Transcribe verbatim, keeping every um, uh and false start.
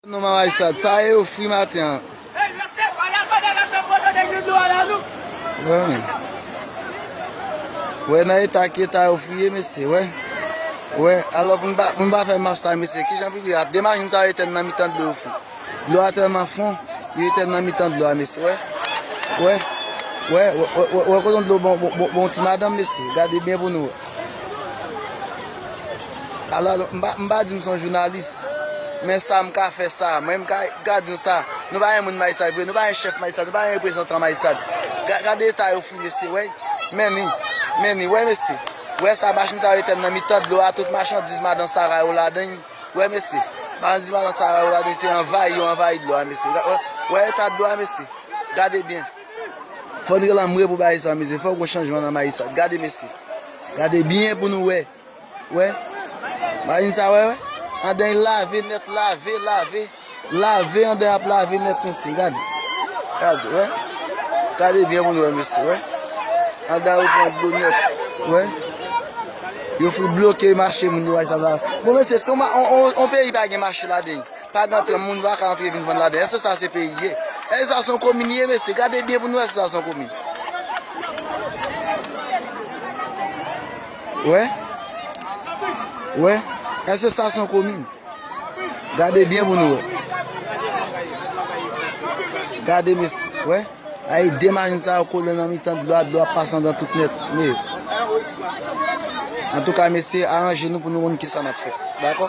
Non, manman Aysad, sa e yo fri maten an. Wè, men. Wè, nan eta ki eta yo fri ye, mesye, wè. Wè, alò, pou n pa, pou n pa fè m ap sa, mesye, kijan pou di a? De machin sa yo etèn nan mitan dlo yo fri. Dlo a tèlman fon, yo etèn nan mitan dlo a, mesye, wè. Wè, wè, wè, wè, wè, kote yon dlo bon, bon, bon, bon ti madanm, mesye. Gade byen pou nou wè. Alò, m pa, m pa di m se yon jounalis, men sa m ka fè sa, mwen m ka, ka di nou sa, nou pa gen moun Mayisad vre, nou pa gen chèf Mayisad, nou pa gen reprezantan Mayisad. Ga-, gade eta yo fou, mesye, wè, men ni, men ni, wè, mesye, wè sa, machin sa yo etèn nan mitan dlo a, tout machandiz madan Sara yo ladan, wè, mesye, machandiz madan Sara yo ladan, se anvayi, yo anvayi dlo a, mesye, wè, wè eta dlo a, mesye, gade byen, fò n gen lanmou pou bagay sa, mesye, fò gen chanjman nan Mayisad, gade, mesye, gade byen pou nou wè. Wè. Machin sa, wè, wè. Andan lave nèt, lave, lave. Lave, andan ap lave nèt, mesye. Gade. Gade, wè. Gade byen pou nou wè, mesye, wè. Andan yo pran dlo nèt. Wè. Yo fout bloke mache moun yo, wè sa la. Bon, mesye, se yon ma-, on, on, on peyi pa gen mache ladan. Pa gen antre, moun pa ka antre vin vann ladan. Èske sa se peyi ye? Èske sa se yon komin ye, mesye? Gade byen pou nou wè si sa se yon komin. Wè. Wè. Èske sa se yon komin? Gade byen pou nou wè. Gade, mesye. Wè. Ay, de machin sa yo kole nan mitan dlo a, dlo ap pase andan tout nèt. Men, antouka, mesye, aranje nou pou nou konn kisa n ap fè. Dakò?